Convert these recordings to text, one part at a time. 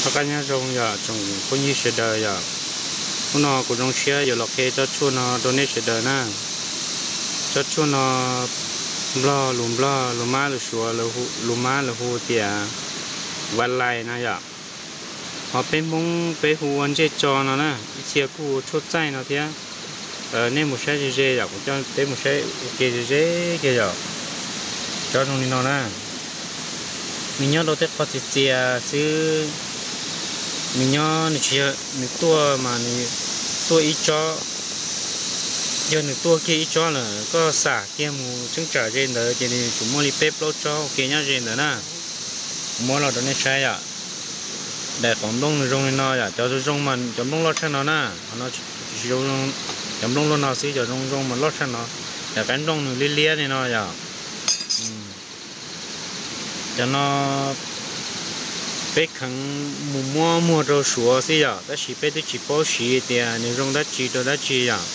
Rov qab nyob zoo yom tsoom phooj ywg sawv daws yom. Hnub no kuv zoo siab yuav los qhia tsob tshuaj no rau nej sawv daws na. Tsob tshuaj no Nplog lus Nplog, lus Mab lus Suav, lus Mab lus hu tias va lais no yom. Ho peb Hmoob peb hu ua ntsej tso no na, ib txhia kuj ua tshuaj txaij no thiab. Nej mus saib ze ze yom, kuv coj peb mus saib ua ke ze ze kiag yom. Tsob zoo li no na, nws nyob rau tej qhov txias txias xwb. Nws nyob nws tsis yog, nws tuaj mas nws tuaj ib tsob. Yog nws tuaj kiag ib tsob lawm koj xam kiag mus tseeb tsam ze ntawd ces nws tsuas muaj li peb plaub tsob ua ke nyob ze ntawd na. Kuv muab los rau nej saib yom. Daim qhov nplooj nws zoo li no yom, cov zoo zoo mas cov nplooj loj tshaj no na. Qhov no tsis zoo, cov nplooj loj no xwb, cov zoo zoo mas loj tshaj no. Daim qab nplooj nws liab liab li no yom. Cov no peb kheev mus muab muag rau Suav xwb yom, tab sis peb twb tsis paub siv tias nws zoo dab tsi rau dab tsi yom.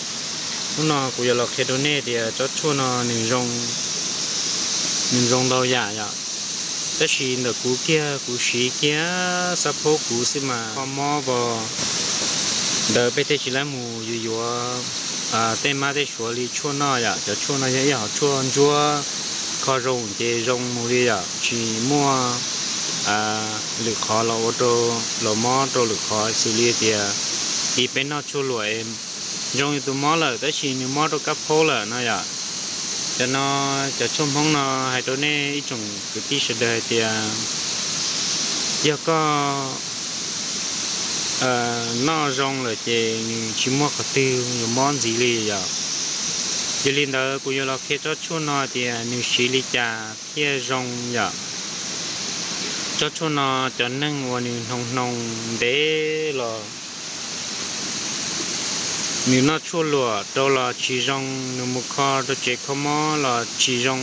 Hnub no kuv yuav los qhia rau nej tias tsob tshuaj no nws zoo, nws zoo ntau yam yom. Tab sis ntawm kuv kiag kuv siv kiag xab phob kuv xwb mas kho mob vos ntawd peb thiaj tsis laib mus yuav yuav tej mab tej suav li tshuaj noj yom. Cov tshuaj no yog ib hom tshuaj ntsuab, kho zoo ces zoo mus li yom, tsis muaj lwm qhov los ua rau, los mob rau lwm qhov xws li tias ib peb noj tshuaj luam es zoo yus tus mob lawm tab sis nws mob rau kab phaub lawm no yom. Cov no, cov tshuaj Hmoob no hais rau nej ib tsoom kwv tij sawv daws hais tias yog koj noj zoo lawm ces nws tsis muaj qhov twg yuav mob ntxiv li yom. Yog li ntawd kuv yuav los qhia tsob tshuaj no tias nws siv li cas thiaj zoo yom. Tsob tshuaj no cov neeg uas nws hnoos hnoos ntev los nws noj tshuaj luam rau los tsis zoo, nws mus kho rau tsev kho mob los tsis zoo,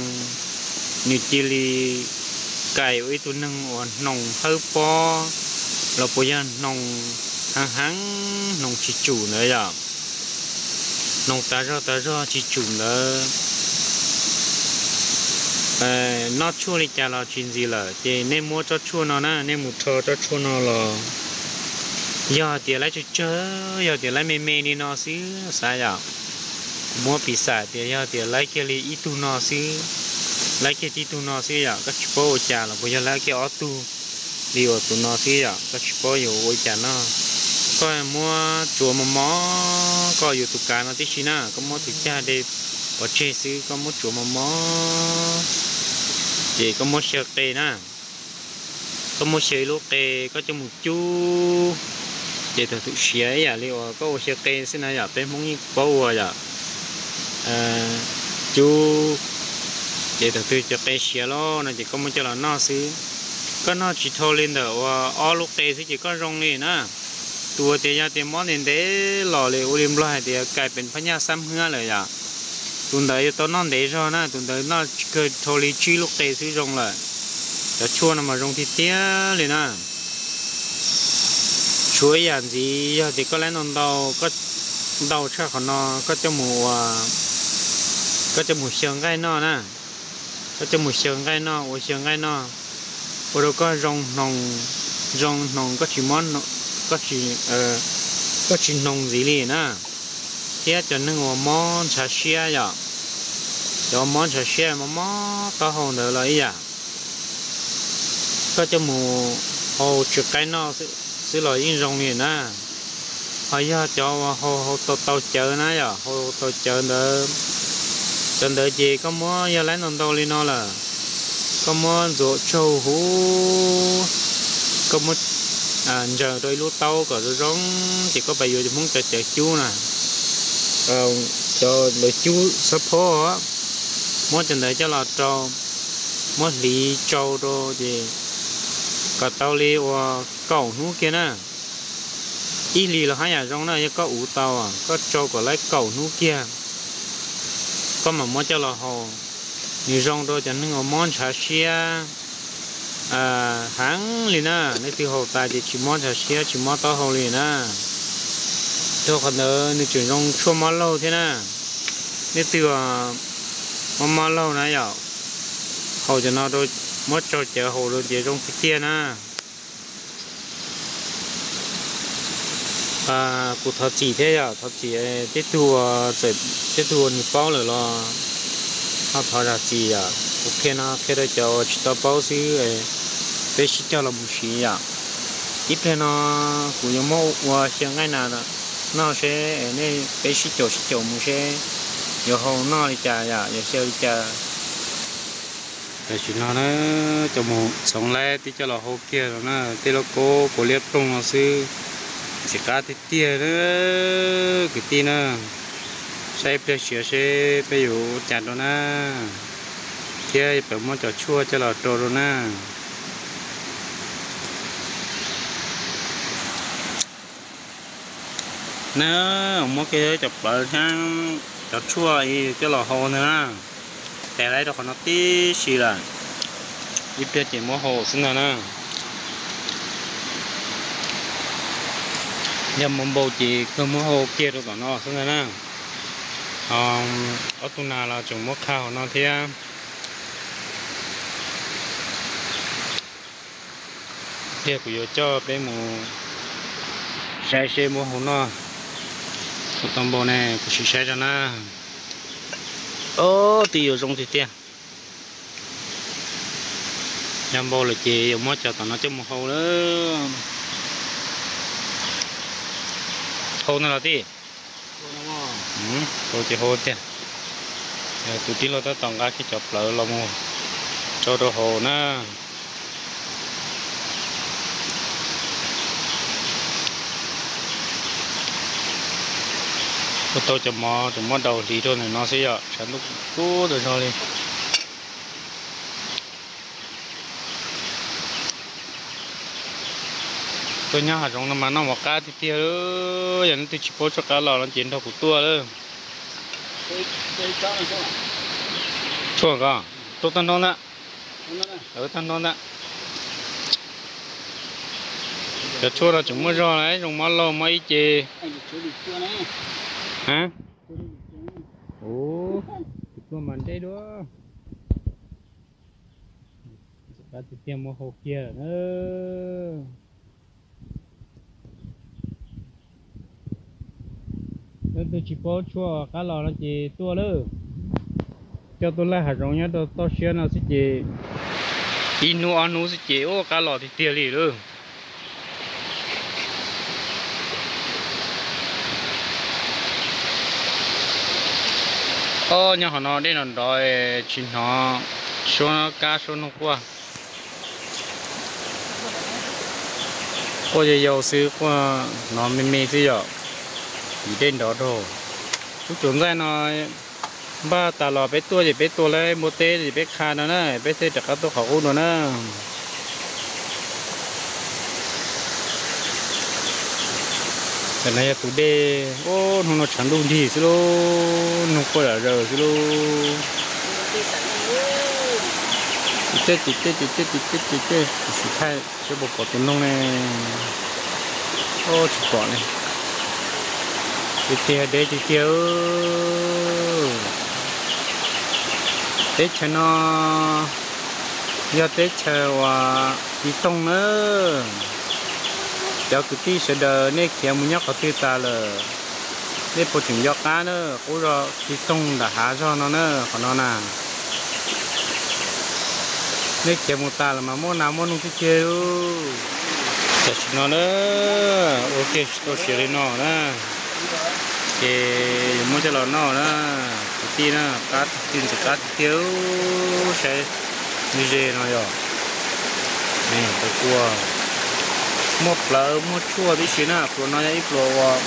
nws cia li kais ua ib tug neeg uas hnoos hawb pob los puas yog hnoos heev heev, hnoos tsis tsum ntawd yom. Hnoos tas zog tas zog tsis tsum ntawd, noj tshuaj li cas los tsis ntxim lawm ces nej muab tsob tshuaj no na, nej mus rho tsob tshuaj no los yog tias laib tsawg tsawg, yog tias laib me me li no xwb xav yom. Muab piv xam tias yog tias laib kiag li ib tug no xwb, laib kiag tib tug no xwb yom, koj tsis paub ua cas los puas yog laib kiag ob tug li uas tus no xwb yom, koj tsis paub yuav ua li cas no. Koj muab tsuav mos mos, koj yuav tus kav no tib si na, koj muab tus cag de pov tseg xwb, koj muab tsuav mos mos ces koj muab xyaw qe na. Koj muab xyaw ib lub qe, koj coj mus cub, ces thaum twg siav ib yam li uas koj ua xyaw qe xwb na yom, peb Hmoob yeej paub ua yom. Cub, ces thaum twg cov qe siav lawm no ces koj muab coj los noj xwb. Koj noj tsis dhau li ntawm uas ob lub qe xwb ces koj zoo li na. Tus uas tias yog tias mob ntev ntev los li ua li Nplog hais tias kais pes phab nyaj xab hmab lawm yom, tus ntawd yuav tau noj ntev zog na, tus ntawd noj tsis kawg dhau li tsib lub qe xwb zoo lawm. Cov tshuaj no mas zoo tiag tiag li na. Tshuav ib yam ntxiv, yog tias koj laib ntau ntau, koj ntau tshaj qhov no, koj coj mus ua, koj coj mus xyaw nqaij noj na. Koj coj mus xyaw nqaij noj, ua xyaw nqaij noj, ua rau koj zoo hnoos, zoo hnoos, koj tsis mob, koj tsis, koj tsis hnoos ntxiv li na. Thiab cov neeg uas mob ntshav siab yom, cov mob ntshav siab mob mob taub hau ntawd los ib yam, koj coj mus hau tsis qaib noj xwb los yeej zoo li na. Ho yog cov uas hau hau tau tau cawv na yom, hau tau cawv ntawd, cov ntawd ces koj muab, yog laib ntau ntau li no lawm, koj muab ntxuav tsaug huv, koj muab ntsaws rau ib lub taub kom zoo zoo, ces koj pab yuav cov Hmoob cov cawv cub na, cov ntawd cub xab phob, muab cov ntawd coj los rau, muab hliv tsau rau ces kom tau li uas kaum hnub kiag na. Ib hlis los haj yam zoo na, yog koj uv tau, koj tsau kom laib kaum hnub kiag, koj mam muab coj los haus. Nws zoo rau cov neeg uas mob ntshav siab heev li na, leej twg haus tas ces tsis mob ntshav siab tsis mob taub hau li na. Rau qhov ntawd nws tseem zoo tshuaj mob laug thiab na. Leej twg mob mob laug na yom, haus cov no, muab tsau cawv haus rau ces zoo tiag tiag na. Kuv thov txim thiab yom, thov txim tej tug uas, tej tug uas nws paub lawm los ho thov zam txim yom. Kuv qhia no qhia rau cov uas tsis tau paub xwb, peb sib cog los mus siv yom. Ib pliag no kuv yuav muab ua xyaw nqaij nas noj seb nej peb sib caum sib caum mus seb yuav hau noj li cas yom, yuav xyaw li cas. Tam sim no na, cov mus txhoov laib twb coj los hau kiag los na, tej lauj kaub kaus liab ploog no xwb. Ntxim qab tiag tiag na, kwv tij na. Saib ib pliag siav seb peb yuav ua cas rau na, thiab pem muab cov tshuaj coj los rau rau na. Na, muab kiag cov plawv thiab cov tshuaj coj los hau ntag na. Tes laib rau qhov no tib si lawm, ib pliag ces muab hau xwb ntag na. Yog mov npau ces kawg muab hau kiag rau tom no xwb ntag na. Ob tug nas los tseem muab qha hauv no thiab. Tiag kuv yuav coj peb mus saib seb muab hau noj ua tau npau ne, kuv sim saib rau na. Ob, twb yuav zoo tiag tiag. Yog npau lawm ces yuav muab cov tom no coj mus hau lawm. Hau no los tij. Hau ces hau tiag. Tus tij laug tab tom nqa kiag cov plawv los mus tso rau hauv na. Ua tau cov mov tseem muab daus hliv rau ntawm no xwb yom, tshav ntuj kub tas zog li. Tuaj nyob hav zoov no mas noj mov qab tiag tiag. Yog leej twg tsis paub tshuaj qab los no ces nrog kuv tuaj lawm. Tshuaj ko, tuaj tag nrho ntag. Tag nrho ntag. Cov tshuaj no tseem muaj zog na, zoo mob laug mob ib ce. Tus tuaj mas deb dua. Qab tiag tiag, muab hau kiag lawm na. Leej twg tsis paub tshuaj qab los no ces tuaj lawm. Coj tuaj laij hav zoov nyob rau toj siab no xwb ces ib hnub ob hnub xwb ces ua qab los tiag tiag li lawm. Ob, nyob hauv no dej nrov nrov, tsis hnov suab kab suab noog quaj. Quaj yau yau xwb, quaj hnov me me xwb yom, vim dej nrov rau. Lub cuav ntxaij no npaj tas los peb tuaj ces peb tua laib npua teb ces peb qha no na, peb thiaj rov qab tuaj qhov qub no na. Tam no yog tus dej, ub, hnub no tshav ntuj nrig xwb lauj, noog quaj zom zaws xwb lauj. Ces tej ces tej ces tej ces tej ces tej, kuv sim thaij seb puas pom tus noog ne. Ub, tsis pom ne. Tiag tiag, deb tiag tiag. Teb chaws no yog teb chaws uas txiv toog na. Cov kwv tij sawv daws nej khiav mus nyob qhov twg tas lawm, nej puas tseem nco qab na, qub zog txiv toog nram hav zog no na, qhov no na. Nej khiav mus tas lawm mas muaj nas muaj noog tiag tiag. Tam sim no na, ua ke tsis tau siav li no na, ces yuav muab coj los noj na, kwv tij na, qab tiag tiag, ntxim qab tiag tiag. Saib ze ze no yog pluas, muaj plawv muaj tshuaj tib si na, pluas no yog ib pluas uas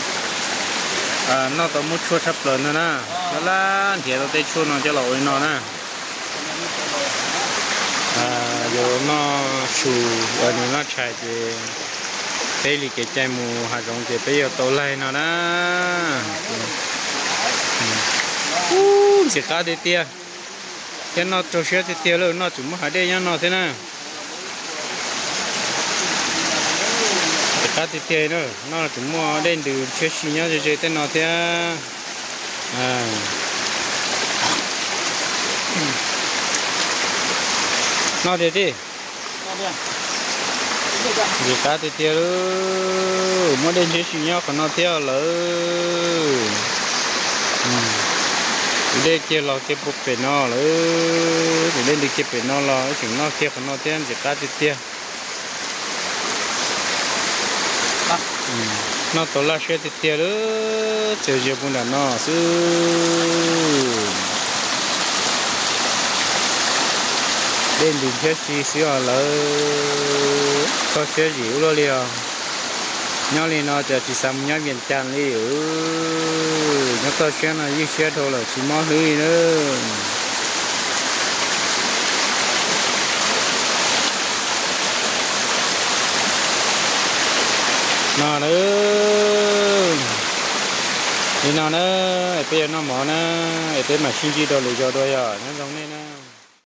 noj tau muaj tshuaj tshaj plaws ntag na. Laj laj nrhiav tau tej tshuaj no coj los ua li no na. Yuav noj su, nws noj tshais ces peb li kev cai mus hav zoov ces peb yuav tau laig no na. Ub, ntxim qab tiag tiag, thiab noj raug siab tiag tiag lawm, noj tseem muaj hav dej nyob no thiab na. Ntxim qab tiag tiag, noj tseem muaj dej ntws tshiab si nyob ze ze tej no thiab. Noj tiag tij. Ntxim qab tiag tiag lawm, muaj dej ntshiab si nyob qhov no thiab lawm. Tus dej kiag los kiag puag pem no lawm, tus dej ntws kiag pem no los tseem noj kiag qhov no thiab, ntxim qab tiag tiag. Noj tau laj siab tiag tiag lawm, txawm ziag puag nram no xwb. Dej ntws ntshiab si xwb os lawm, toj siab zim ub luaj li os. Nyob li no cas tsis xav mus nyob Vias Cas li. Nyob toj siab no ywj siab dhau lawm tsis mob hlwb li na. No na, li no na, es peb yuav noj mov na, es peb mam sib ntsib rau lwm zaus dua yog nyob zoo nej na.